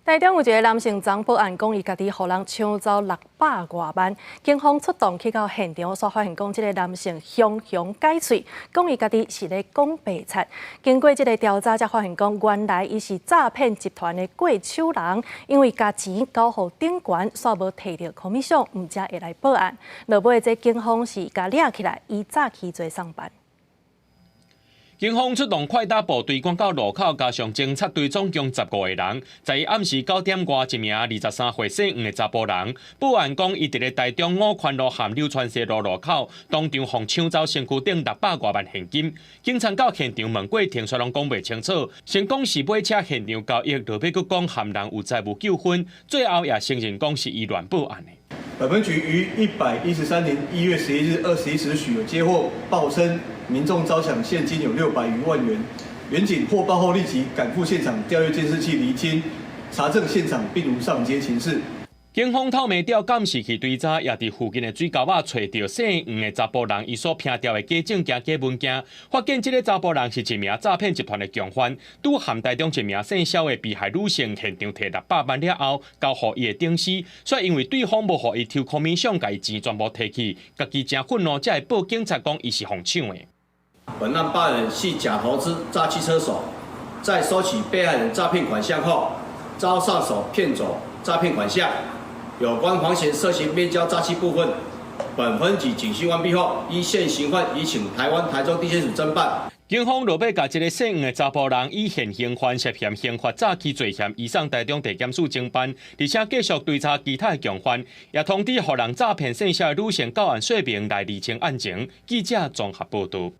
台中有一个男性昨報案，講伊家己予人搶走六百外萬，警方出動去到現場，煞發現講這个男性雄雄改喙，講伊家己是咧講白賊。經過這个調查，才發現講原來伊是詐騙集團的過手人，因為共錢交予頂懸，煞無提著 commission，毋才會來報案。落尾這警方是共掠起來，依詐欺罪送辦。警方出動快打部隊趕到路口，加上偵察隊總共15個人，在暗時9點外，一名23歲姓黃的查埔人報案講，伊佇咧台中五權路和柳川西路路口，當場予搶走身軀頂六百外萬現金。警察到現場問過程，煞攏講袂清楚。先講是買車現場交易，落尾閣講和人有債務糾紛，最後也承認講是伊亂報案的。本分局於113年1月11日21時許有接獲報稱，民眾遭搶現金有600餘萬元。員警獲報後立即趕赴現場調閱監視器釐清，查證現場並無上街情事。警方透明調監視器追查，也佇附近的水溝仔揣著姓黃的查埔人，伊所憑吊的假證件、假文件，發現這个查埔人是一名詐騙集團的共犯，拄和台中一名姓蕭的被害女性現場提六百萬了後，交予伊的頂司，煞因為對方無予伊抽 commission，共伊錢全部提去，家己誠憤怒，才會報警察講伊是予搶的。本案報案人系假投資詐欺車手，在收取被害人詐騙款項後，遭上手騙走詐騙款項。有關黃嫌涉嫌面交詐欺部分，本分局警訊完畢後，依現行犯移請台灣台中地檢署偵辦。警方落尾共這个姓黃的查埔人以現行犯涉嫌刑法詐欺罪嫌移送台中地檢署偵辦，而且繼續追查其他的共犯，也通知予人詐騙姓蕭的女性到案說明來釐清案情。記者綜合報導。